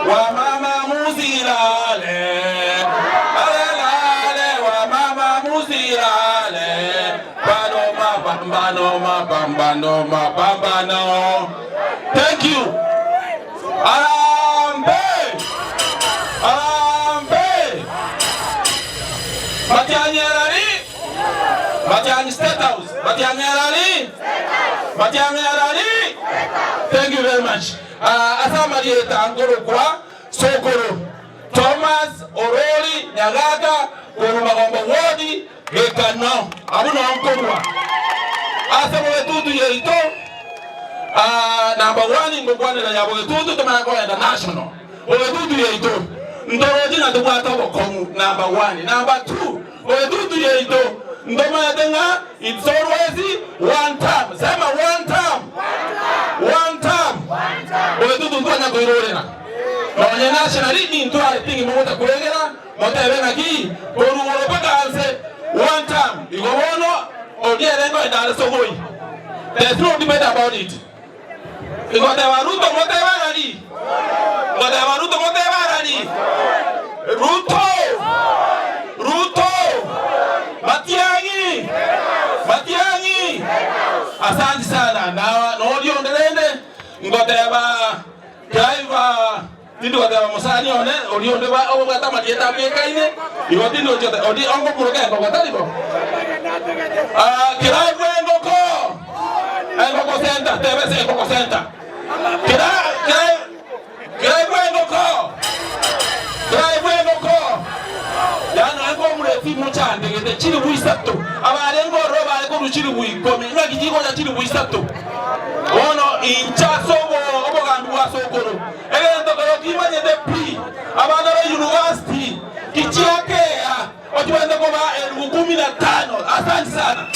Wamama musilale, lale wamama musilale, bado mapambano, mapambano, mapambano. Thank you. Harambee! Harambee! Matiang'i arari? Matiang'i State House. Matiang'i arari? Matiang'i arari? Thank you very much. Ah, ase amarieta nkorokwa Sokoro Thomas Orori Nyagaka korwa Magombo Ward Gekano. Abwo noo nkorwa. Ase Bogetutu yaito ah, number one ngokwanera ya Bogetutu tomanye kogenda national. Bogetutu yaito ntoroche ng'a tobwate obokong'u number one. Number two, Bogetutu yaito ntomanyete ng'a it's always one term. Sema one term. One term. Bogetutu ntwanya koirorera. Nonye nationally nintware ting'i mogocha kwegera motebe ng'aki korwa igoro mpaka nse one term. Igo bono oria ere nkoenda are sogoi. There's no debate about it. Ngoteba Ruto motebe arari? Ngoteba Ruto motebe arari? Ruto! Ruto! Matiang'i! Matiang'i! Asanti sana. Na noria onde rende ngoteba driver tindi goteba mosani one oria onde obwate amarieta abwekaine igo tindi gochia goteba oria onkoburuka engoko tari bo? Ah, Clive engoko! Engoko center, teba ase engoko center. Kera kera kera engoko. Kera engoko. Yaani engo omureti mochandegete chilifu isato. Abarenge ororo bare korwa chilifu ikomi. Ng'aki chigocha chilifu isato? Bono inche ase obo obogambi bwa sokoro egento kero kimanyete pi abana ba university kichiakea ochibwate koba elfu kumi na tano. Asante sana.